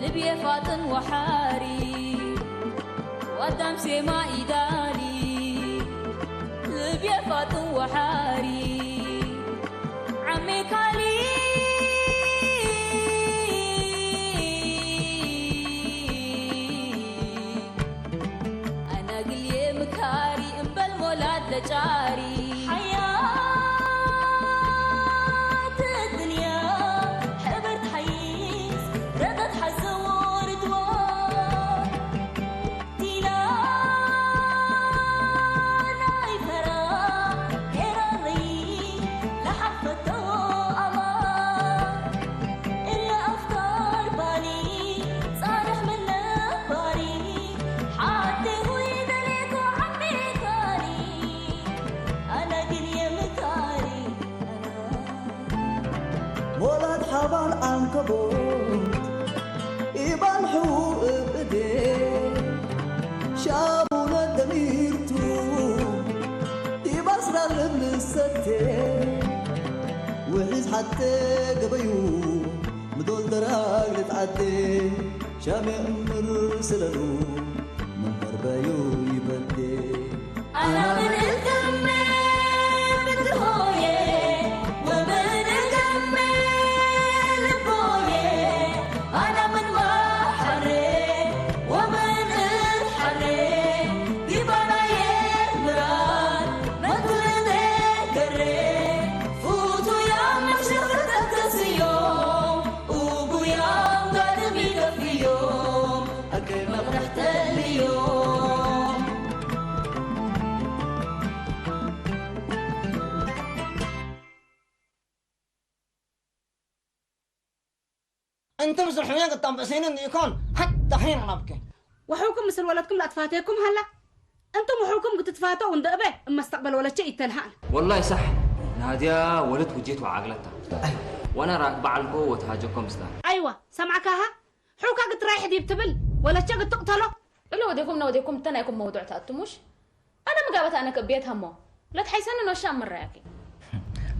ልብየ ፋጥን ወሓሪ ዋዳም ሴማ ኢዳሊ ልብየ ፋጥን ወሓሪ ዓሜካሊ ኣናግልየ ምካሪ እምበል ሞላድ ለጫሪ ሓያት ድንያ ሕብር ትሓይስ ረቐት ሓዘዎ ርድዋ ዲና ናይ ፈራ ኤራሪ ለሓፈተዎ ኣማ እለ ኣፍካር ባኒ ጻርሕ ምን ነባሪ ሓቴ ሆይ ደሌኮ ዓሜካኒ ኣነ ግን የምካሪ ሞላት ሓባል ዓንከቦት ኢባን ሕዉ እብእዴ ሻቡነ ደሚርቱ ኢባስራ ልብልሰቴ ውሒዝ ሓተ ገበዩ ምዶል ደራግ ልትዓዴ ሻሜ እምር ስለሉ ምንበርበዩ ይበዴ أنا من الكمة بتهوية ومن الكمة البوية أنا من بحري ومن الحري ببرايا مراد ما كل ذكري فوتوا يا مشرق تكسيوم وقوا يا مغربي كفيوم أكل مغرح تليوم انت مسرحية قد تنبسين اني يكون حتى حين نبكي وحوكم مثل ولدكم لا تفاتيكم هلا انتم وحوكم قد تفاتوا وندقبه اما استقبل ولدك يتلهان والله صح نادية ولد وجيت وعقلتها وانا راك بعلقه وتهاجكم سلام ايوه سمعك ها حوكا قد رايح ديب تبل ولدك قد تقتله እለ ወዴኩም ነወዴኩም እተ ናይኩም መውዱዕ ትኣቱ ሙሽ ኣነ ምጋበት ኣነ ክእብየት ሃሞ ለትሓይሰኒ ኖሻ ምረያኪ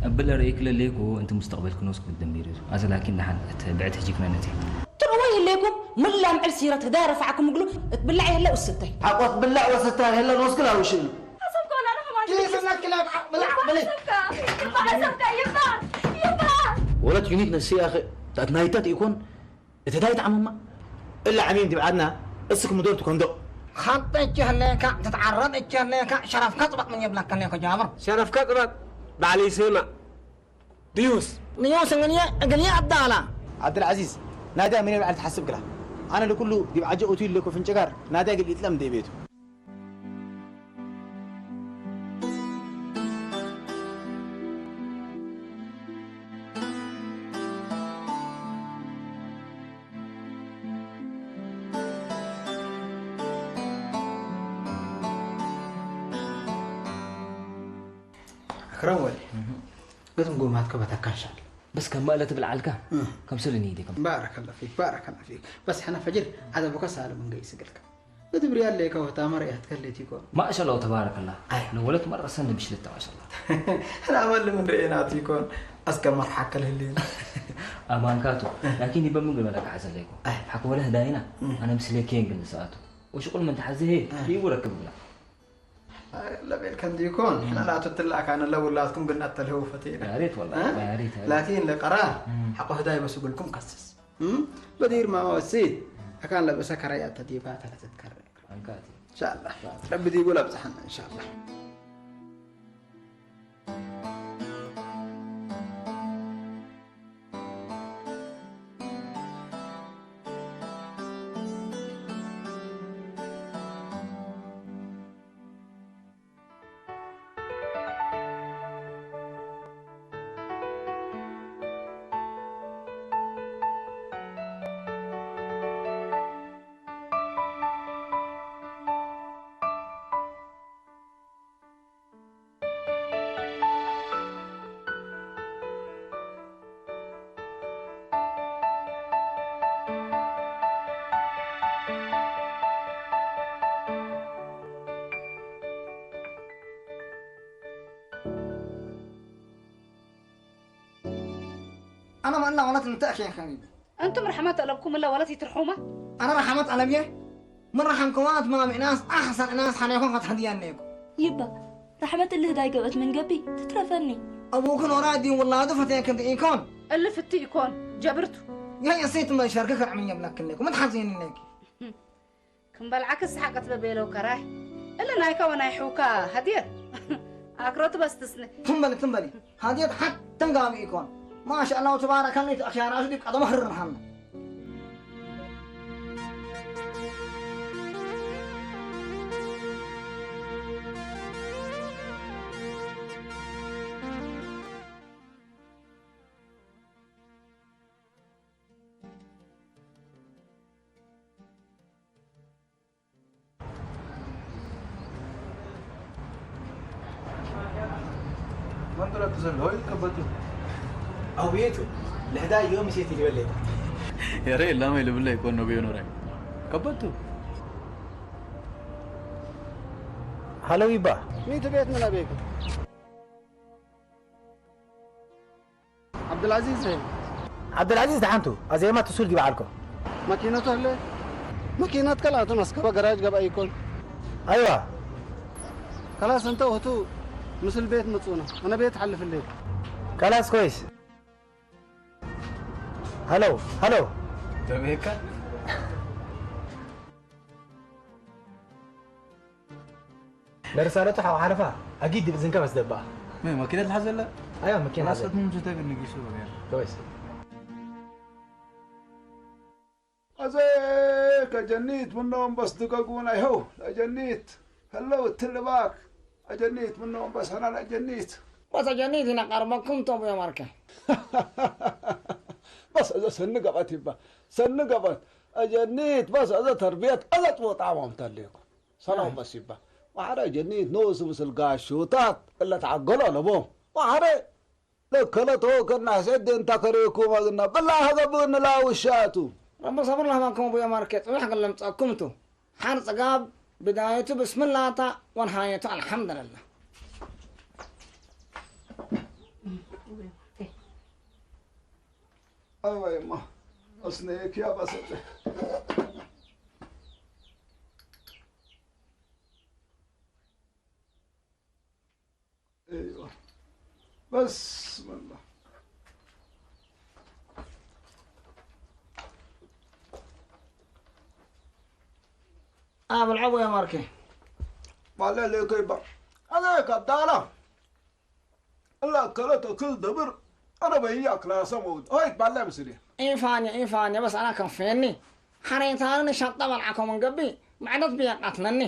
እብለ ርእይክ ለሌኩ እንቲ ሙስተቅበልክ ኖስኩ ደሚሩ ኣዘላኪ ንሓን እት ብዕት ህጂክ ነነቲ ትርእዎ የለይኩም ምላም ዕል ሲረት ህዳ ረፋዕኩም እግሉ እትብላዕ የለ ውስተይ ሓቆት ብላዕ ወስታ የለ ኖስክ ላውሽን ሓሰብካ ወላ ረኸባ ኪስነት ክላ ብላዕ ብሊ ሓሰብካ ይባዕ ሓሰብካ ይባዕ ይባዕ ወለት ዩኒት ነሲ ያኸ ታት ናይታት ይኮን እቲ ዳይ ተዓመማ እላ ዓሚም ዲብዓድና እስክ ምዶር ትኮንዶ خط እጅህኔካ ትትዓረብ እጅህኔካ ሸረፍካ ጽበቅ ምን የብለካ ኔኮ ጃብር ሸረፍካ ጽበቅ ባዕለይ ሴማ ድዩስ ንዮስ እንግንየ እግንየ ኣዳላ ዓብደልዓዚዝ ናድያ ምን የብዓል ትሓስብ ግላ ኣነ ልኩሉ ዲብ ዓጀ ኡቱ ይለኩ ፍንጭጋር ናድያ ግል ይጥለም ደይ ቤቱ أكرم ولي قلت نقول ما تكبت أكاشر بس كم مالة بالعلكة كم سلني دي كم بارك الله فيك بارك الله فيك بس حنا فجر هذا بكسر من قيس قلك قلت بريال ليك وتامر يا تكلي تيكون ما شاء الله تبارك الله أي نولت مرة سنة بشلتة ما شاء الله أنا أول من رئينا تيكون أسكى مرحك الهلين أمان كاتو لكن يبقى من قبل حسن ليكو حكوا له داينا أنا مسلي كين قلت ساعته وشغل من تحزه يورك بلا ለቤል ከምዚ ይኮን ሕና ላቱ ትላእካ ነለ ውላትኩም ግን ኣተልህው ፈቴና يا ريت والله يا ريت ላኪን ለቀራር ሓቆ ህዳይ በስጉልኩም ከስስ በዲር ማወሲ ኣካን ለበሰ ከረያ ተዲባ ተለትትከረ أنكاتي إن شاء الله ربي دي يقول أبزحنا إن شاء الله أنا ما أنا ولا تنتأخي يا خميدي أنتم رحمة قلبكم إلا ولا تترحمها؟ ኣነ ረሓመት ኣለምየ። ምን ረሓምክዋ ትማሚእናስ ኣሕሰንእናስ ሓኔኮን ከተሕድያ እነይኩ። ይባ፣ ራሕመት እልህ ዳይገበት ምን ገቢ ትትረፈኒ። ኣቡክን ወራይ ዲን ውላዱ ፈትየክን ኢኮን። እልፍቲ ኢኮን ጀብርቱ። ያይ እሰይት መሸርክ ከርዕምን የብለክን እነይኩ። ምን ሓዚን እነይኩ። ክምበልዓክስ ሓቀት በቤለው ከራይ። እለ ናይካ ወናይ ሕውካ ሃድየት። ኣክሮት በስትስነ። ትንበሊ ትንበሊ። ሃድየት ሓተን ጋቢ ኢኮን። ማሻ ኣላሁ ተባረከ። ተኣኽያና ዲብ ቀደሞ ህርርሃና። መንጥረት ዘሎ ሆይ ከበቱ። ኣውየቱ፣ ልሕዳ ዮም ሴት ይበለይ። የረ ላመይ ልብለይ ኮኖ ቤኖራይ። ከበቱ። ሃሎ ይባ። ሚቱ ቤት ምን ኣቤት? ዓብዱልዓዚዝ ሀይ። ዓብዱልዓዚዝ ደሓንቱ፣ ኣዘየማ ትሱል ዲባ ዓልኮ። ማኪነቱ ኣለ? ማኪናት ከላቱ መስከበ ገራጅ ገባ ይኮን? ኣይዋ። ከላስ እንተ ወቱ ምስል ቤት ምጹና። ኣነ ቤት ሓልፍልኝ። ከላስ ኮይስ። ሃሎ፣ ሃሎ። ደበካ? ለርሳለቱ ሓው ሓለፋ ኣጊድ ድብዝንከ መስደባ። ምን መኪና ትሓዘላ? ኣያ መኪና ሓዘ። ራሰት ምን ትተግር ንጊሱ በገር። ኮይስ። ኣዘ ከጀኒት ምኖም በስ ድገጉን ኣይኸው ለጀኒት። ሀለው ትልባክ። ኣጀኒት ምኖም በስ ሀና ለጀኒት። በስ ኣጀኒት ኢና ቀርበኩም ቶም እዮም ኣርከ። በስ ኣዘ ሰኒ ገበት ይባ። ሰኒ ገበት። ኣጀኒት በስ ኣዘ ተርቢየት ኣዘ ጥቦ ጣዕሞም ተልይኩም። ሰላም በሲባ። ማሕረ ጀኒት ንኡስ ምስል ጋሹታት እለ ተዓገሎ ኣለቦ። ማሕረ ለከለቶ ከናሰ ደንታ ከሬኩ ማግና ብላ ሀገቡ ንላውሻቱ። ረቢ ሰብር ለህባኩም ኣቡየ ማርኬ ጽባሕ ገለምጻኩም ቱ። ሓር ጽጋብ ብዳየቱ ብስምላታ ወንሃየቱ ኣልሓምዱልላህ። ኣወይማ ኣስነየክ ያ ባሰጠ። እይዋ በስመላ። ኣብልዐቦ የማርኬ። ባለ ለይኮ ይባ ኣነ ካዳላ እላ ከለቶ ክል ደብር ኣነ በያ ክላሰ መውት ሆይት ባለ ምስል። ኢፋንየ ኢፋንየ በስ ኣና ከንፈየኒ ሓሬታንን ሻጣ በልዓኮምን ገቢ መዕደት ብየ ቃትለኒ።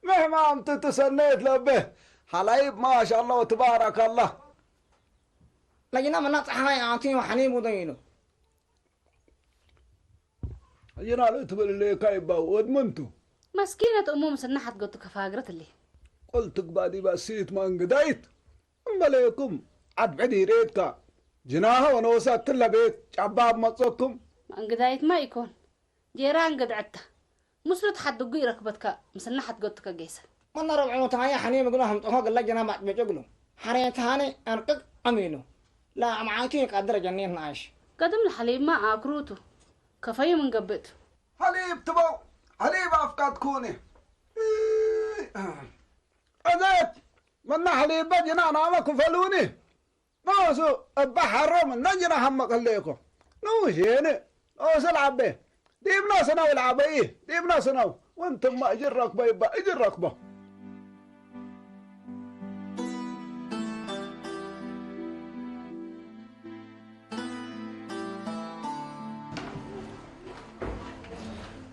ምሕማም ትትሰነየት ለበ ሓላይብ ማሻላ ወትባረካላ። ለጅና መና ፀሓይ ኣትዩ ሓሊቡ ዶ ኢሉ። ጅናል እትብል ለካ ይባው ወድምንቱ። መስኪነት እሙ ምስና ሓትገቱ ከፋግረት እሊ። ቁል ትግባ ዲባ ሲት መንግዳይት እምበለየኩም ዓድ ብዕድ ይሬድካ ጅናሃ ወነወሳ ትለ ቤት ጫባ ኣብ መጸኩም። መንግዳይት ማ ይኮን ጄራ እንግድዕታ ምስሉ ተሓድጉ ይረክበትካ ምስና ሓትገቱ ከገይሰ። መና ረብዑ ታያ ሓኔ ምግና ህምጠኾ ገላ ጀና ማጭመጭ ግሉ ሓሬታኔ ኣንቅቅ ኣሚሉ ላ ኣምዓቱ ይቃድረ ጀኔት ንኣሽ። ቀድም ለሓሊብማ ኣክሩቱ ከፈዩ ምን ገብእቱ። ሓሊብ ትበው ሓሊብ ኣፍቃት ኩኒ። እዘት መና ሓሊበ ጅና ናመ ክፈሉኒ። ንሱ እባ ሓሮም እነ ጅና ሃመ ከለይኮ። ንኡስ የነ ንኡስ ለዓበ ዲብና ስነው ለዓበ ኢ ዲብና ስነው ወንትማ እጅ ረክቦ ይባ እጅ ረክቦ።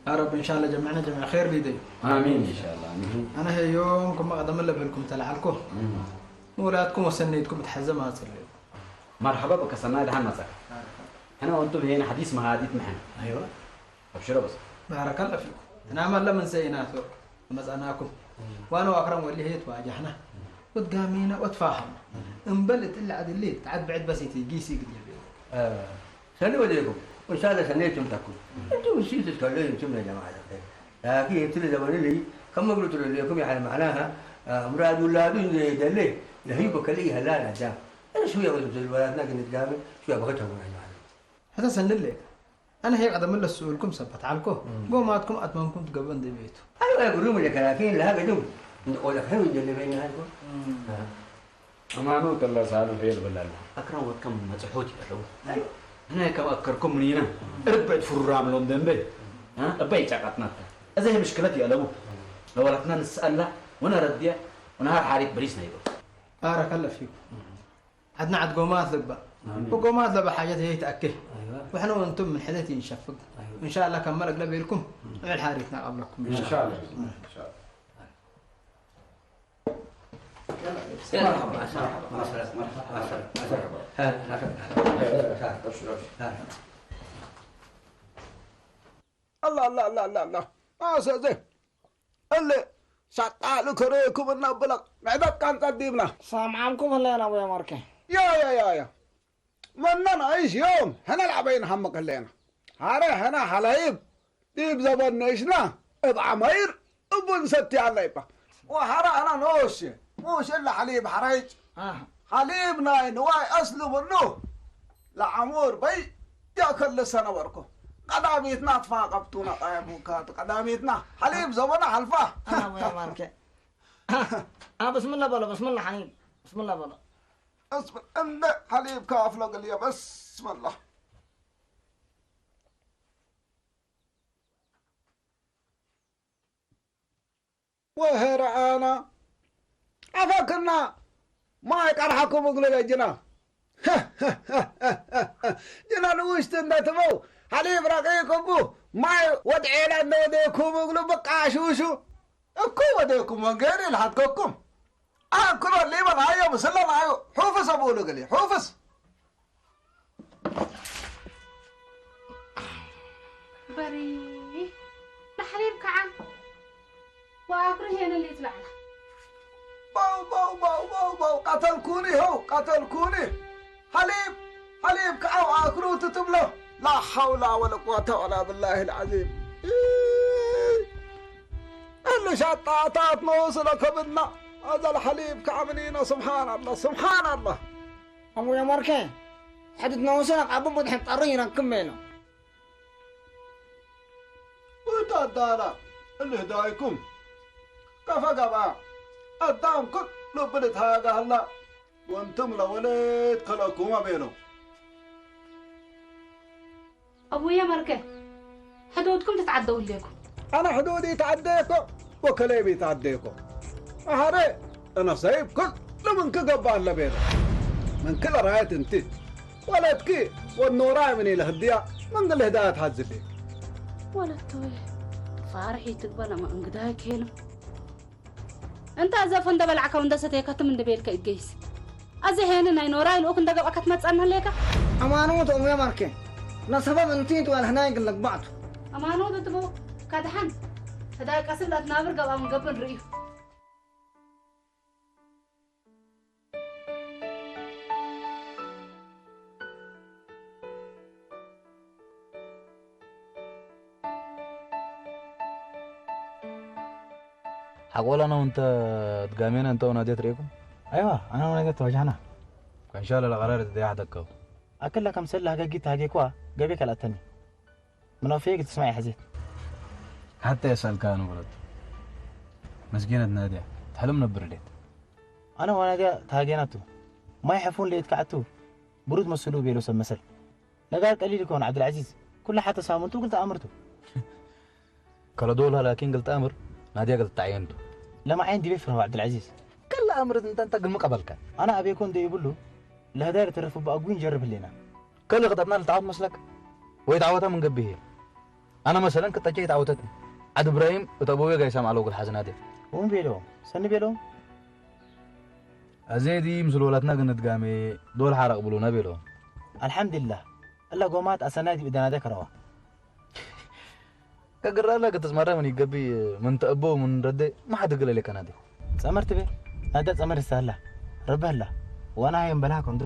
يا رب إن شاء الله جمعنا جميع خير ليدي. آمين إن شاء الله. آمين. أنا هي يوم كم قدم اللي بينكم تلعلكم. مم. ንውላድኩም ወሰነይትኩም እትሓዘ ማጽለዩ። መርሓባ በከ ሰናይ ደሓን መጻካ። ሕነ ወንቱ ብሄን ሓዲስ መሃዲት ምሕን። ኣይዋ። ኣብሽሮ በስ። ባረከላ ፊኩም። ሕና መለ መንሰይናቶ መጻናኩም። ዋና ዋክራም ወሊ ሄት ዋጃሕና። ወትጋሚና ወትፋሃም። እምበል እትለ ዓድሊ ተዓድ ብዕድ በሲቲ ጊሲ ግድ የብሉ። ሰኒ ወደኩም። እንሻለ ሰኒ ይትምታኩም። እንቱ ውሲት እስከሎ ይምትም ለጀማዓ። ላኪን የብትል ዘመን ልይ ከም መግሉቱ ለለኩም ያዕኒ ማዕናሃ ምራድ ውላዱ ደለ ለህዩ በከልእ ይሀላ ናዳ። እነ ሽውያ በዝብዘል ወላትና ግን ድጋሚ ሽውያ በኸት ሆኑ ናይማለ። ሕተሰኒ ኣለካ። ኣነ ሄ ቀደም ለስኡልኩም ሰበት ዓልኮ፣ ጎማትኩም ኣትመምኩም ትገብእ እንደ ቤቱ። أيوة، يقولون لك ثلاثين لها قدوم. نقول لك هم اللي بينها لكم. أمانو تلا سالو حيل بلالا. أكرم وكم مزحوت يا لو. أيوة. هنا كم أكركم منينا. ربع فرام لون دنبي. ها؟ أبي تاقتنا. إذا هي مشكلتي يا لو. لو رحنا نسألها، وأنا رديا، ونهار حريق بريسنا يبقى. بارك الله فيكم. عدنا عد قومات لبا. وقومات لبا حاجات هي تأكل. وإحنا وأنتم من حدتي نشفق. وإن شاء الله كملك لبيلكم. نعمل حارتنا قبلكم. إن شاء الله. إن شاء الله. مرحبا، مرحبا، مرحبا، مرحبا، مرحبا. هلا، هلا، هلا. أبشر، أبشر. هلا. الله، الله، الله، الله، الله. ما سأزه. اللي شطال كريكم النبلة. معدت كان قديمنا. سامعكم هلا يا أبو يا ماركي. يا، يا، يا، يا. مننا إيش يوم؟ هنا العبين همك هلينا. هاري هنا حلايب. ديب زبن نيشنا. ابع مير. ابن ستي على يبا. وهرا أنا نوش. موش إلا حليب حريج. آه. حليب ناين واي أصل منه. لعمور بي. يا كل سنة وركو. قداميتنا تفاقبتونا طيب وكات. قداميتنا. حليب زبنة حلفة. أنا أبو يا ماركي. آه، بسم الله بلا، بسم الله حليب. بسم الله بلا. أصبر، أنت حليب كاف لقلي، بسم الله. وهرعانا. عفاكنا. ما يقرحكم أقول لك جنا. جنا نوشت أنت تبو. حليب رقيق أبو. ما ودعينا أنه ديكم أقول بقى شوشو. እኮ ወደኩም ወንጌል ይልሓትከኩም። ኣክሎ ሊበን ኣዮ ምስለን ኣዮ ሑፍስ ኣቡሉ ገሊ ሑፍስ። በሪ ንሓሊብ ከዓ ወኣኩሪ ሄነ ሌት ላዕላ። ባው ባው ባው ባው ባው ቀተልኩኒ ሆው ቀተልኩኒ። ሓሊብ ሓሊብ ከዓ ወኣኩሩ ትትብሎ። ላ ሓውላ ወለ ቁወተ ወላ ብላሂ ልዓዚም። እሉ ሻጣታት መውስለ ከብድና። ኣዛ ልሓሊብ ከዓ ምኒነ ስብሓን ኣላ ስብሓን ኣላ። ኣሙየ ማርከ ሕድት ነውሰ ኣብ ቡድሕን ጠሩ ይረክም ኢሉ። ውዳዳና እልህዳይኩም ከፈ ገብኣ ኣዳም ኩሉ ብልትሃጋህላ ወንትም ለወለት ከለኩም ኣቤሎ። ኣቡየ መርከ ሕዱድኩም ትትዓደው እሌኩም። ኣነ ሕዱድ ይትዓደየኮ ወከለይብ ይትዓደየኮ። ኣሃደ እነ ሰይብ ኩሉ ምንኪ ገባህ ለቤለ። ምንኪ ለራየት እንቲ ወለድኪ ወኖራይ ምን ኢለ ህድያ ምን ልህዳያት ሃዝሌ። ወለቶይ ፋርሒ ትግበለ ማ እንግዳይ ኬኑ። እንተ ዘፈ እንደ በላዕካ ወንደ ሰተየካ ትም እንደ ቤልካ ይገይስ። ኣዚ ሄኒ ናይ ኖራይ ልኡክ እንደ ገብኣካ ትመጻና ኣለካ። ኣማኖት ኦሜ ማርኬ። ነሰበብ እንቲን ትዋል ህናይ ግን ለግባዕቱ። ኣማኖት ትቦ ካድሓን። ህዳይ ቀስብ ላትናብር ገብኣ ምገብን ርእዩ። ሓቆላ ነው እንተ ድጋሜነ እንተ ወናጀት ርኤኩም? ኣይዋ፣ ኣነ ወናጀት ተዋጃህና። ከንሻለ ለቐረር ደያ ሓደከው። ኣክላ ከም ሰላ ሃገጊት ሃጌኳ ገቤ ከልኣተኒ። ምናፍየ ግልጽ ስማዕ ሕዜት። ሓታ የሳልካ ንብረት። መስጌነት ናድያ፣ ትሕልም ነብር ሌት። ኣነ ወናድያ ተሃጌናቱ። ማይ ሕፉን ሌት ከዓቱ። ብሩት መስሉ ቤሎ ሰብ መሰል። ነጋር ቀሊል ይኮን ዓብድልዓዚዝ። ኩሉ ሓተ ሳምንቱ ግልተ ኣምርቱ። ከለዶላ ላኪን ግልተ ኣምር ናድያ ግልተ ዓየንቱ። ለማዓይን ዲቤ ፍረው ዓብድልዓዚዝ። ከለ ኣምርት እንተ እንተ ግልሚ ቀበልካ። ኣነ ኣቤኮ እንደ ይብሉ ለህዳር ተረፍ በኣጉን ጀርብ ህሌና። ከለ ቅጠጥና ልተዓወት መስለክ? ወይ ተዓወታ ምን ገብሄ? ኣነ መሰለን ክጠጨ ይተዓወተት። ዓድ እብራሂም እተቦየ ጋይሳም ኣለጉል ሓዝናደ። እውን ቤሎም፣ ሰኒ ቤሎም? ኣዘይ ዲ ምስ ወላትና ግን ድጋሜ ዶል ሓረቕ ብሉና ቤሎም። ኣልሓምዱሊላህ። እላ ጎማት ኣሰናይ ዲብ ደናደ ከረዋ። ከግራላ ክትስማራ ምን ይገቢ ምን ተእቦ ምን ረደ ማሓድ ግለ ለከናደ። ጸመር ትቤ ናደ ጸመር ይሳላ። ረበህላ። ዋና ሃየም በላህ ኮንዶ።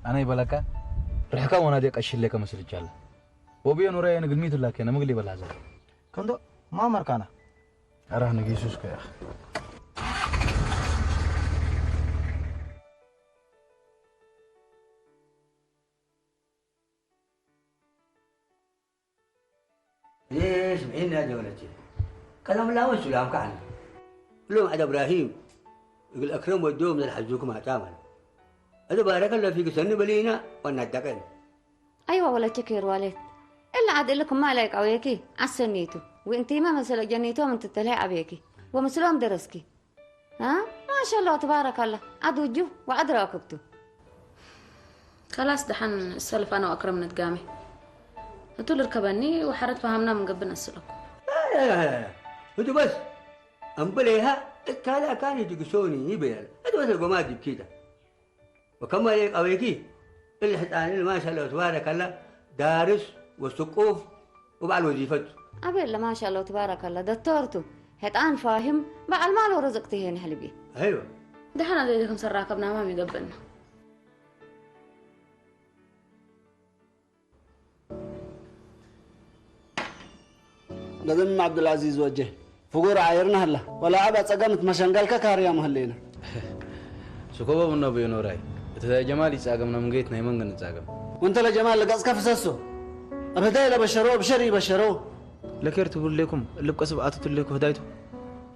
ኣነ ይበላካ ርሕካ ወናደ ቀሽለ ከመስል ይቻለ። ወብዮ ኑራየ ንግልሚት ላከ ነምግል ይበላዘ። ኮንዶ ማ መርካና። ኣራህ ንጊሱስ ከያ። እኔ ስምዒና ጀበለች ቀደም ላወች ላምካን ሎም ዓደ እብራሂም እግል አክረም ወዶም ዘልሓዙኩም አጣማን እደ ባረከ ለፊ ግሰኒ በሊና ወናዳቀን። አይዋ ወለች ኬር ዋሌት እላ ዓድ እልክማ ላይ ቃውየኪ አሰኒቱ ወእንቲማ መሰለ ጀኒቶም እንትተልሀ አብየኪ ወምስሎም ደረስኪ። ها؟ ما شاء الله تبارك الله. عد وجوه وعد راكبته. ከላስ ደሓን ሰልፍ ኣነ ወኣክረም ንድጋሜ። እቱ ልርከበኒ ወሓረት ፈሃምና ምንገብን ኣስለኩ። እቱ በስ ኣምበለይሃ እካላ ካን ይድግሶኒ ይበያል። እቱ በስ ጎማ ዲብኪታ ወከማ ሌቅ ኣበይኪ እል ሕፃን እል ማሻላ ተባረከላ ዳርስ ወስቁፍ ወበዓል ወዚፈቱ። ኣበለ ማሻላ ተባረከላ ደቶርቱ ሕጣን ፋሂም በዓል ማሎ ርዝቅቲ ይሄን ሕልቢ። ኣይዋ ደሓና ዘይደ ከም ሰራከብና ማም ይገብእና። ገዘም ዓብዱልዓዚዝ ወጀ ፍጉር ዓይርና ህላ ወላ ዓብ ኣጸገም እት መሸንገልከ ካርያ መህሌና። ስኮቦ ምኖ ብዮ ኖራይ እቲ ታይ ጀማል ይጻገምና ምንገይት ናይ መንገ ንጻገም። ወንተ ለጀማል ለገጽከ ፍሰሶ ኣብ ህዳይ ለበሸሮ ብሸር ይበሸሮ። ለኬር ትብሉ ሌኩም እልብ ቀስብ ኣትቱ ሌኩ ህዳይቱ።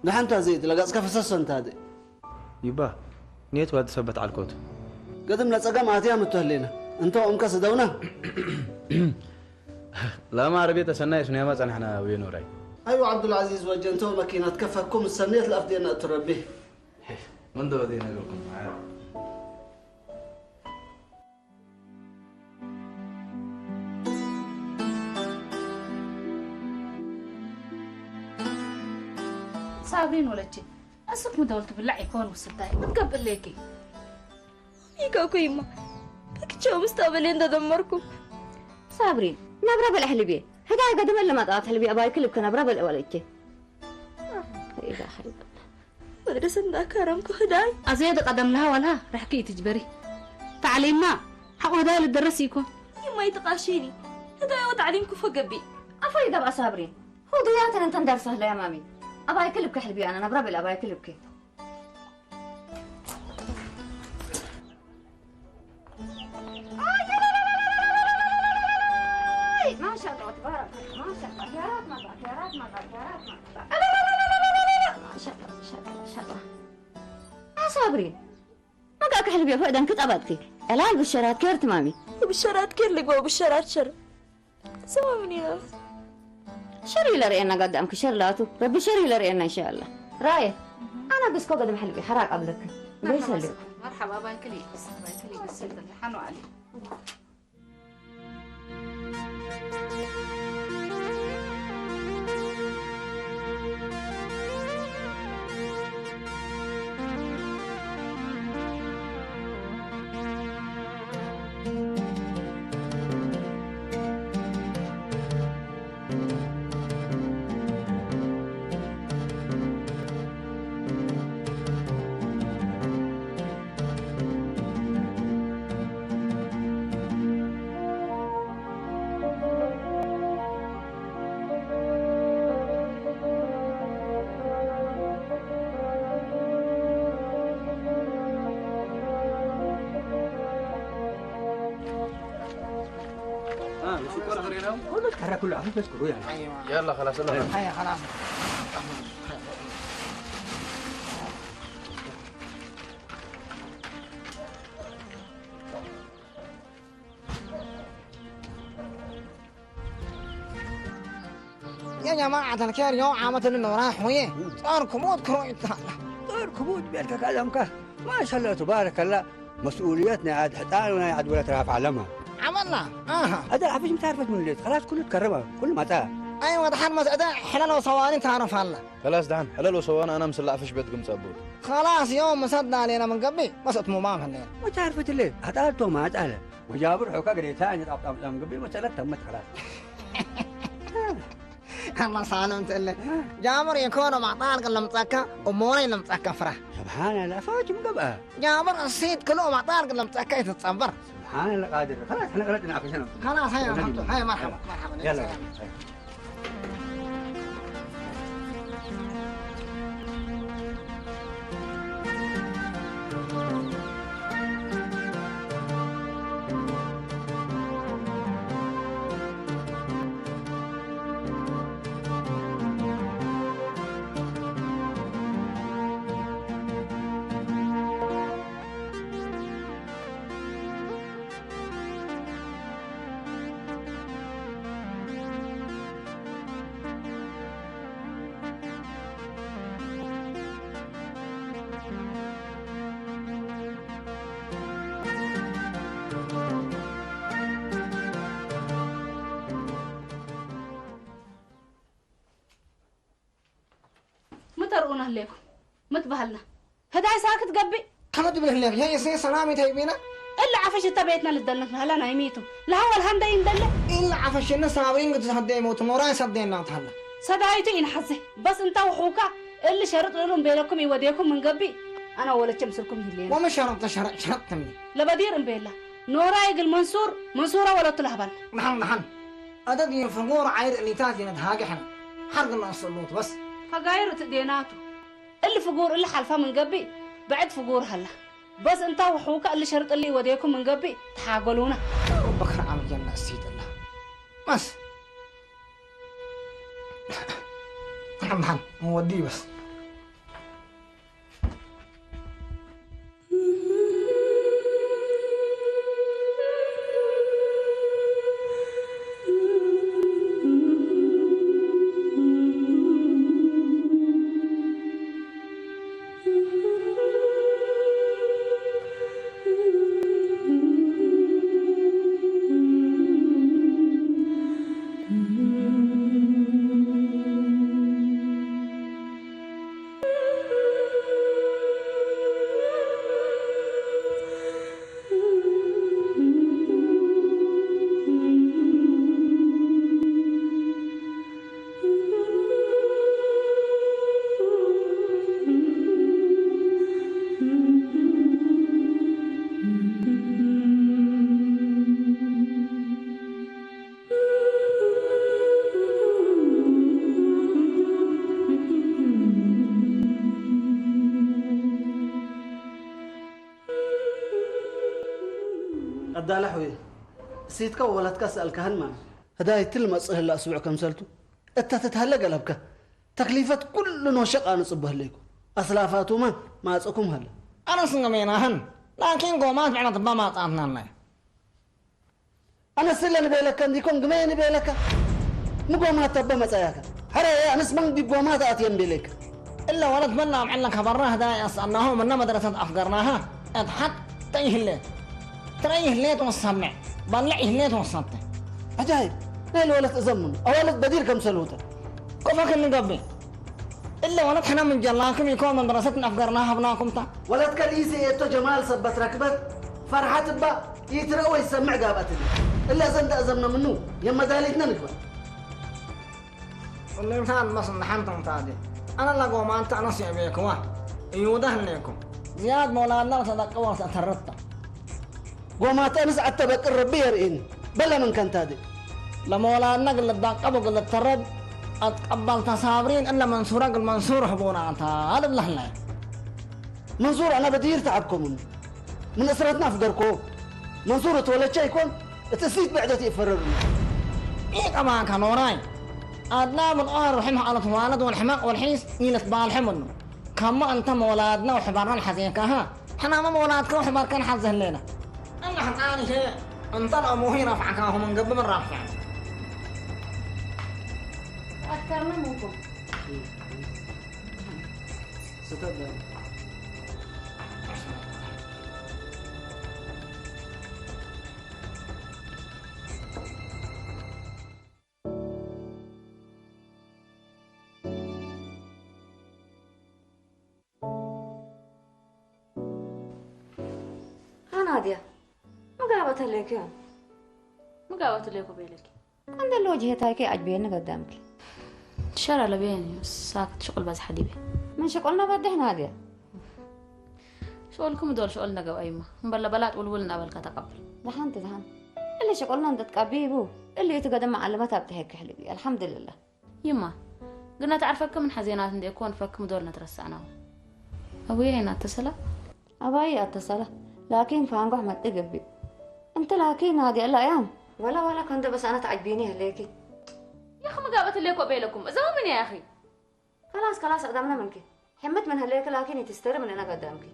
ንሓንታ ዘይት ለገጽከ ፍሰሶ እንታደ። ይባ ኔት ዋዲ ሰበት ዓልኮት። ገድም ለጸገም ኣትያ ምቶ ህሌና እንቶ እምከ ስደውና። ላማ ዓረብየተ ሰናይ ሱንያማ ጸናሕና ወየኖራይ። ኣይዋ ዓብዱልዓዚዝ ወጀ እንቶ መኪና ትከፈኩም ሰኔት ለኣፍዴና እትረቢ። ምን ዶ ወዴ ነገርኩም። ሳብሪን ወለቼ እስክ ምደወል ትብላዕ ይኮን ውስታይ ምትገብለኪ ይከኩይማ በክቸው ምስታበሌ እንደደመርኩ ሳብሪን ነብረ በልሕ ልቤ ህዳይ ገድመን ለማጣት ህልቢ ኣባይ ክልብ ከነብረ በልዕ ወለቼ ወደ ሰንዳ ከረምኩ ህዳይ ኣዘየ ደቀደም ለሃ ዋልሃ ርሕኪ ትጅበሪ ታዕሊማ ሓቆ ህዳይ ልደረስ ይኮ ይማይ ትቃሽኒ ህዳይ ወታዕሊም ክፎ ገቢ ኣፋይ ገብኣ ሳብሪን ሁዱያተን እንተን ደርሰህ ለያማሚ ኣባይ ክልብ ከሕልቢ ኣነ ነብረ ብል ኣባይ ክልብኪ ما شاء الله تبارك الله ما شاء الله خيارات ما بعد خيارات ما بعد خيارات ما بعد ما شاء الله ما شاء الله ما شاء الله يا صابري ما قاك حلبي فؤدا كتبتك الان بالشرات كير تمامي بالشرات كير لقوا بالشرات شر سوا من يا شر يلا رئينا قدامك شر لاتو ربي شر يلا رئينا ان شاء الله رايه انا بس كو قدم حلبي حراق قبلك بيسلك مرحبا باي كلي بس باي كلي بس حنو علي يلا خلاص يلا هيا خلاص يا جماعة الخير يوم عامة النورا حوية طار كمود كرو إبتالا طار كمود بيلك كلامك ما شاء الله تبارك الله مسؤوليتنا عاد حتى أنا عاد ولا ترافع لما عملنا آها هذا حفيش متعرفت من الليل خلاص كله تكرمه كل ما تا أيوة دحر مس أدا حلال وصواني تعرف الله خلاص دحن حلال وصواني أنا مسلع فيش بيت قمت أبوه خلاص يوم مصدنا علينا من قبل بس أتمو ما فهمنا ما تعرفت الليل هذا أنتم ما تعلم وجابر حوكا قريتها أنا طاب طاب طاب قبل مسألة تمت خلاص الله صالم تقول جابر يكون مع طارق لمتأكا أموري لمتأكا فرح سبحان الله فوج مقبأة جابر السيد كله مع طارق لمتأكا يتتصبر سبحان الله قادر خلاص احنا غلطنا في سنة خلاص هيا مرحبا مرحبا يلا ናህሌኩም ምትባህልና ህዳይ ሳክት ገቢ ከመ ትብለህለክ ያ የሰ ሰላም ይታይ ቤና እላ ዓፈሽ እታ ቤትና ልደልነት ናህላ ናይ ሚቱ ለሃወል ሃንደይ እንደለ ኢላ ዓፈሽነ ሳብሪን ግትሳደይ ሞት ሞራይ ሰደና ታላ ሰዳይቱ ኢንሓዘ በስ እንታ ውሑካ እሊ ሸርጥ ልሉም ቤለኩም ይወዴኩም ምን ገቢ ኣና ወለቸ ምስልኩም ይህሌና ወመ ሸረጥ ሸረጥ ሸረጥ ተምኒ ለበዲር እምቤላ ኖራ ይግል መንሱር መንሱራ ወለቱ ለህባል ንሓን ንሓን ኣደግ ይንፈጎር ዓይር እኒታት ይነድሃገ ሕና ሓርግ ናስሉት በስ ፈጋይር ትዴናቱ እሊ ፍጉር እሊ ሓልፋ ምን ገቢ ብዕድ ፍጉር ሃላ በስ እንታ ውሑካ እሊ ሸርጥ እሊ ወዴኩም ምን ገቢ ተሓጎሉና በክር ዓም ጀና እስይጥላ መስ ንሓን ንሓን ወዲ በስ ኣዳላሕ ወይ እሲትካ ወላትካ ስኣልካህን ማለት ህዳይ ትል መጽእ ህላ ስቡዕ ከምሰልቱ እታ ትትሃለ ገለብካ ተክሊፈት ኩሉ ኖሸቃ ንጽበ ህለይኩ ኣስላፋቱማ ማጽኩም ሃለ ኣነስ ንገሜናህን ላኪን ጎማት ብዕነት እባ ማጻትናናይ ኣነስ እለ ንቤለካ እንዲኮን ግመየ ንቤለካ ምጎማት ተበ መጻያካ ሕረ ኣነስ መንዲ ጎማት ኣትየ ንቤለካ እለ ወለት መና ኣብ ዕለን ከበርና ህዳይ ኣስኣናሆ መና መድረሰት ኣፍገርናሃ እት ሓት ተይህለ ትረይ ይህሌት ወሰምዕ ባልዕ ይህሌት ወሰተ عجائب ናይ ለወለት እዘምኑ ኣዋለት በዲር ከም ሰልውተ كفاك النقبي إلا ولا تحنا من جلاكم يكون مدرستنا أفقرناها أبناكم تا ወለትከ ልኢሰ የቶ ጀማል ሰበት ረክበት ፈርሓት እባ ይትረእ ወይ ሰምዕ ጋብኣትኒ እላ ዘንዳ እዘምነ ምኑ የመዳሊትና ንግበር ولنفعل مصلحتهم تادي أنا لقوا ما أنت أنا سيبيكوا يوده لكم زياد مولانا تدقوا تتربطه ጎማተንስ ኣተበቅር ረቢ የርእኒ በለ ምን ከንታደ ለመወላድና ግልዳቀቡ ግልተረብ ኣትቀባልታ ሳብሪን እለ መንሱራ ግል መንሱር ህቡና ኣንታ ልብለህለ መንሱር ኣነ በዲር ተዓብኮምን ምን እስረትና ኣፍገርኮ መንሱር እትወለቻ ይኮን እቲ እሲት ብዕደት ይፈረሩ ኢቀማካ ኖራይ ኣድና ምን ኦር ርሒም ሃለት ዋለድ ወልሕመቅ ወልሒስ ኢለት ባልሐ ምኑ ከሞ እንተ መወላድና ወሕባርና ንሓዘየካሃ ሕናመ መወላድካ ወሕባርካ ንሓዘ ህሌና እላ ሕፃን ሸ እንተ ለእሙሁ ይረፍዕካ ኹም እንገብም ንራፍዕ ኣከርና ምንኩም ስተበል ኣናድያ ምጋበተለይክዮ ምጋበትለይኮ በይለኪ ቀንደሎ ጅሄታይከ ኣጅቤኒ ገዳምኪ ትሸራ ለበየን እዩ ሳክት ሽቁል በዝሓ ዲበ ምን ሽቁልና በድሕ ናድያ ሽቁልኩም ዶል ሽቁል እንደገባዩማ እምበለ በላጥ ውልውል እናበልካ ተቀብል ዝሓንቲ ዝሓንቲ እሊ ሽቁልና እንደትቀቢቡ እሊ እቲ ገደም መዓለመት ኣብጥሐ ክሕልቢ ኣልሓምድልላህ ይማ ግና ተዓርፈክምን ሓዜናት እንደ እኮ ንፈክም ዶል ነትረሳዕናው ኣቡየ ኢና ተሰላ ኣባይ ኣተሰላ ላኪን ፋንጓሕ መጥ ግቢ እንተ ላኪን ናዲ ኣላ እያም ወላ ወላ ከንደ በሳና ተዓጅቢኒ ህለኪ ያኽ ምጋበት ለኮ በይለኩም እዛው ምን ያኺ ከላስ ከላስ ዕዳምና ምንኪ ሕምት ምን ህለኪ ላኪን ይትስተሪ ምን ነጋ ኣዳምኪ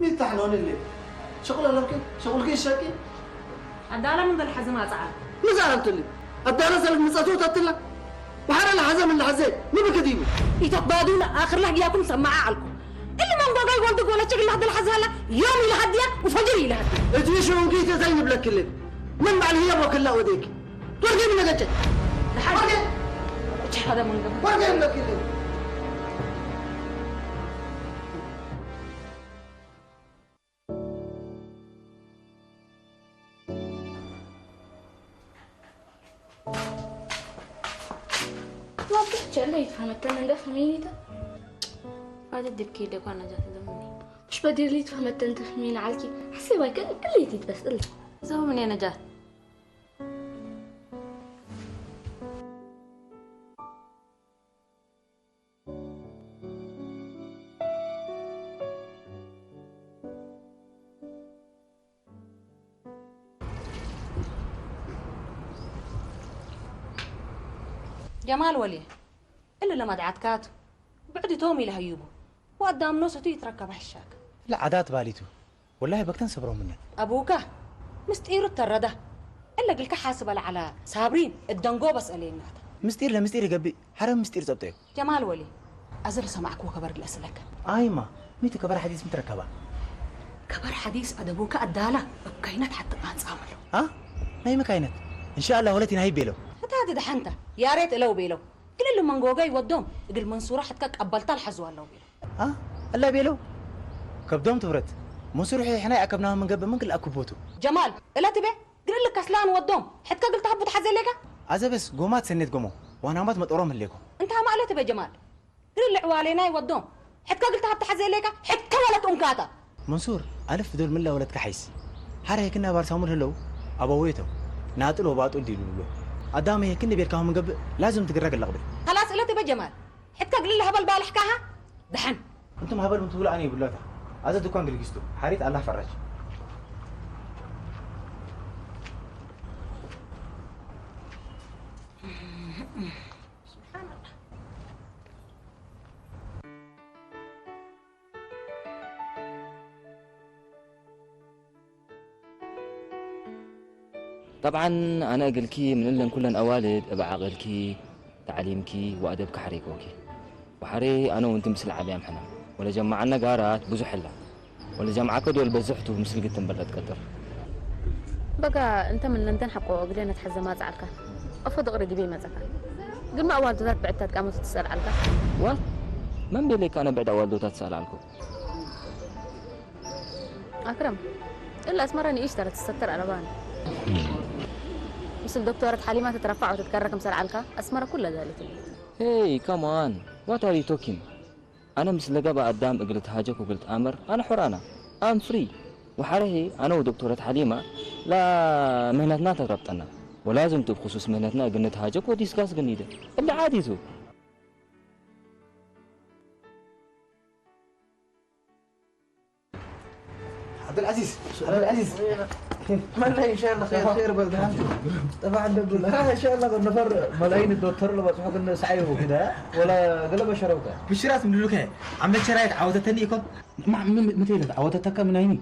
ሚታሕኖንሌ شغل لكن شغل كي شكي. ኣዳላ ምን በልሓዚ ማፅዓ مزارة تلي. الدارة سلك مزاتو تتلا. وحرا لحزة من لحزة. نبكي ديبو. ኢቶት ባዱን ኣኽርላህ ግያኩም ሰማዓ ኣልኩ። እሊ መንጎጋይ ወልድ ጎለችግ ላህ ድልሓዝሃላ ዮም ኢልሃድያ ወፈጅር ኢልሃድያ። ادري شو نقيت زين بلك اللي. من بعد هي بوك الله وديك. ورقي من قجة. ورقي. እቺ ሓደ መንገ ورقي بلك اللي. ዋብሕ ቸለ ይትፈመተን እንደ ፈሚኒታ ኣደድብኪ ደኳ ነጃት ዘምኒ مش بدير لي تفهمتن تفهمين علكي حسي بايك اللي تتبس اللي ዘውምኔ ነጃት ጀማል ወልየ እሊ ለመድዓትካቱ ብዕድቶም ኢለ ሃዩቡ ወኣዳም ኖሰቱ ይትረከብ ሕሻክ ለዓዳት ባሊቱ ወላሂ በክተን ሰብሮምነ ኣቡካ ምስጢሩ ተረዳ እለ ግልካ ሓስበ ለዓላ ሳብሪን እደንጎ በስአለየናታ ምስጢር ለምስጢር ይገብእ ሓረ ምስጢር ጸብጠዮ ጀማል ወሊ ኣዘ ለሰማዕክዎ ከበር ግለስለከ ኣይማ ሚቱ ከበር ሓዲስ ምትረከባ ከበር ሓዲስ ኣደቡካ ኣዳላ እካይነት ሓቲ ኣንጻመሎ ኣ ናይ መካይነት እንሻኣላ ወለቲ ናይ ቤለው እታ ድድሓንታ ያሬት እለው ቤለው ግልል መንጎጋይ ወዶም እግል መንሱራ ሕትካ ቀበልታ ልሓዝዋ ኣለው ቤለው ኣ እላ ቤለው ከብዶም ትብረት መንሱር ሕሕናይ ኣከብናዊ መንገብ ምን ክልኣኩቦቱ ጀማል እለ ትቤ ግልል ከስላን ወዶም ሕትካ ግል ተሃቡ ትሓዘሌካ ኣዘበስ ጎማት ሰኔት ጎሞ ዋናማት መጠሮም ህሌኮ እንታ ማእለ ትቤ ጀማል ግልል ዕዋሌናይ ወዶም ሕትካ ግል ተሃብ ትሓዘሌካ ሕትካ ወለት ኡምካታ መንሱር ኣልፍ ፊደል ምላ ወለትካ ሓይሲ ሓረ የክና ባር ሳሙል ህለው ኣባወየቶም ናጥል ወባጡል ዲሉ ብሎ ኣዳመ የክኒ ቤልካሁ ምገብእ ላዝም ትግረግ ኣለቕብል ከላስ እለ ትቤ ጀማል ሕትካ ግልል ሃበል ባልሕካሃ ደሓን እንቱም ሃበል ምትብሉ ኣነ ይብሎታ ኣዘ ድኳን ግልጊስቱ ሓሪት ኣላህ ፈራጅ ጠብዓን ኣነ እግልኪ ምን እለን ኩለን ኣዋልድ እብ ዓቕልኪ፣ ተዕሊምኪ ወኣደብኪ ሓረይኮኪ። ወሓረ ኣነ ወንቲ ምስል ዓብያም ሕነ። ወለጀማዓነ ጋራት ብዙሕ እላ። ወለጀምዓከ ዲዮ ልበዝሕቱ ምስል ግትን በለት ቀጥር። በጋ እንተ ምን ነንተን ሓቆ እግለ ነትሐዘ ማጽዓልካ። ኣፎ ድቕሪ ግቤ ይመጸካ። ግን ማእዋልቶታት ብዕድታት ቃመቱ ትሰል ዓልካ። ዋት? መን ቤለካ ኣነ ብዕድ ኣዋልዶታት ትሰል ዓልኩ? ኣክረም እላ ኣስመራ ንእሽ ተረ ትሰተር ኣለባን ምስል ዶክተረት ሓሊማ ተትረፋዕ ወተትከረ ክምሰል ዓልካ ኣስመራ ኩላ ዛሊት Hey, come on. What are you talking? ኣነ ምስ ለገባ ኣዳም እግል ተሃጀኩ እግል ተኣምር ኣነ ሑር ኣና I'm free. ወሓረሄ ኣነ ወዶክተረት ሓሊማ ላ ምህነትና ተትረብጠና ወላዝም ትብ ክሱስ ምህነትና እግል ንተሃጀክ ወዲስካስ ግኒደ እሊ ዓዲቱ عبدالعزيز عبدالعزيز مالله ان شاء الله خير خير بلدها طبعا دبل ها ان شاء الله نفر ملايين الدكتور لو بصحك انه سعيه كده ولا قلب شروطه ብሽራት ምድሉከ ዓመት ሸራየት ዓወተተኒ ኢኮም ما متى عودتك من عيني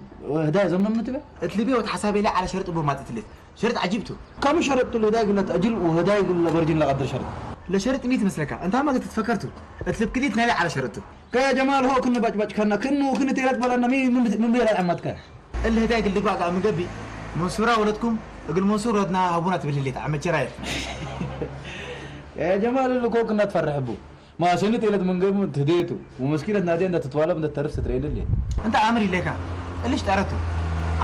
هدا زمن متبع እትልቤ ወት ሓሳቤ ላይ ዓለ ሸርጥ ቦ ማጥትልት ሸርጥ ዓጂብቱ كم شرط له هدا قلت اجل وهدا يقول له برجن لقدر شرط ለሸርጥ ሚት መስለካ እንታ ማገ ትትፈከርቱ እትልብ ክሊት ናይ ዓለ ሸርጥቱ كيا جمال هو كن باج باج كنا كن وكن تيرت بلنا مي من من بيلا عمتك እሊ ህዳይ ግል ድግባእ ከኣ ምገቢ መንሱራ ወለድኩም እግል መንሱር ወለድና ሃቡና ትብል ህሌት ዓመት ሸራየት يا جمال اللي كوك الناس تفرح بو ما سنة إلى من قبل تديتو ومشكلة نادي أنت تتوالى من الترف سترين اللي እንተ ኣምር ኢለካ እልሽ ጠረቱ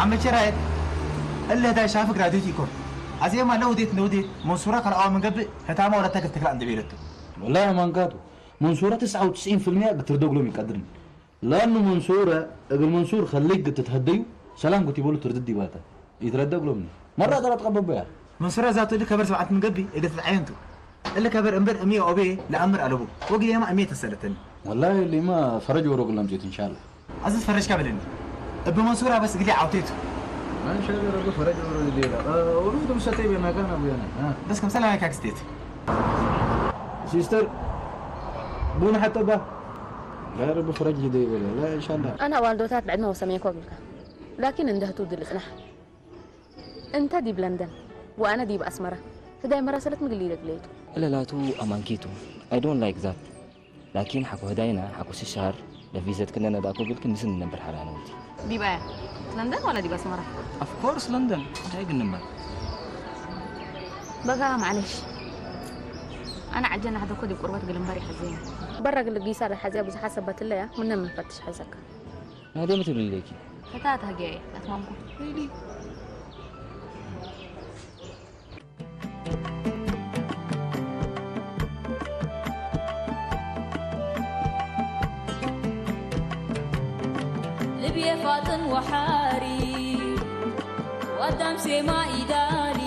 ዓመት ሸራየት እሊ ህዳይ ሻፍግ ራዲዮት ኢኮን ኣዜማ ለውዴት ነውዴት መንሱራ ካልኣዋ ምገብእ ህታማ ወለታ ግል ትክላ እንድቤለቱ والله ما انكاتو منصورة تسعة وتسعين في المية قتردوغ لهم يقدرني لأنه منصورة ابن منصور خليك قد تتهديو سلام قلت يقولوا تردد ديباتا يتردد لهم مرة ترى تقبل بها መንሱራ ዛቱ እሊ ከበር ሰብዓት ምገቢ እገ ተትዓየንቱ እሊ ከበር እምበር እምየ ኦቤ ለኣምር ኣለቡ ወግል የማ እምየ ተሰለተኒ والله اللي ما فرج ورق لم جيت إن شاء الله ኣዝዝ ፈረጅካ በለኒ እብ መንሱራ በስ ግሊ ዓውቴቱ ما إن شاء الله رب فرج ورق اللي لا ورفض مستطيع بما كان أبو يانا በስ ከም ሰላም ኣይካ ክስቴት سيستر بون حتى با لا رب فرج هدي ولا لا إن شاء الله ኣነ ኣዋልዶታት ብዕድመ ወሰመየ ኮግልካ ላኪን እንደ ህቱ ድል ጽናሕ። እንተ ዲብ ለንደን ወኣነ ዲብ ኣስመራ። ህዳይ መራሰለት ምግሊ ይደግለይቱ። ዕለላቱ ኣማንኪቱ። I don't like that. ላኪን ሓኮ ህዳይና ሓኮ ሽሻር ለቪዘት ክነነ ዳኮ ግልክ ምስን ነበር ሓራነ ወንቲ። ዲባያ ለንደን ወላ ዲብ ኣስመራ? Of course ለንደን። እንታይ ግን ነበር? በጋ ማዕለሽ። ኣነ ዓጀና ሕደኮ ዲብ ቁርበት ግልምበር ይሓዘየ። በራ ግል ጊሳ ዳሓዚያ ብዙሓት ሰባትለያ ምነ ምንፈትሽ ሓዘካ። ናደም ትብልለኪ። እታ ታህጊያ እየ ኣትማምኩ። ልብየ ፋጥን ወሓሪ ዋዳም ሴማ ኢዳሊ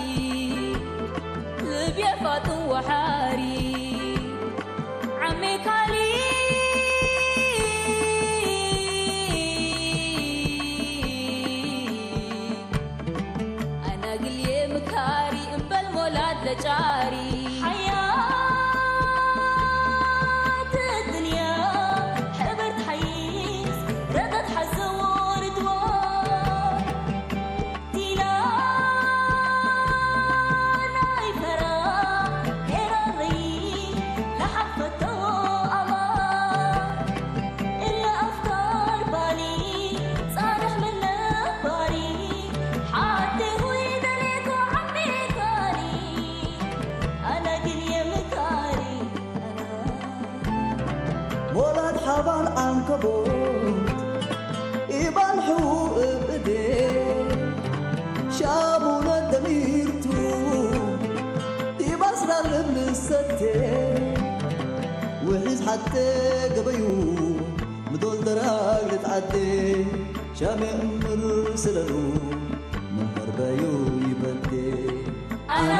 ልብየ ፋጥን ወሓሪ ዓሜካሊ ኣናግልየ ምካሪ እምበል ሞላድ ለጫሪ ሓያት ድንያ ሕብርት ሓይስ ረጠት ሓዘዎ ርድዋ ዲና ናይ ፈራ ኤራሪ ለሓፈቶ ኣማ እለ ኣፍካር ባሊ ጻርሕ ምን ነባሪ ሓቴ ሆይ ደሌኮ ዓሜካሪ ኣነ ግን የምካሪ ሞላድ ሓባን ዓንከቦት ኢባን ሕዉ እብዴ ሻሙነ ደሚርቱ ኢባስራ ልብልሰቴ ውሒዝ ሓቴ ገበዩ ምዶል ደራግ ልትዓዴ ሻሜ እምር ስለሉ ምንበርበዩ ይበዴ ኣና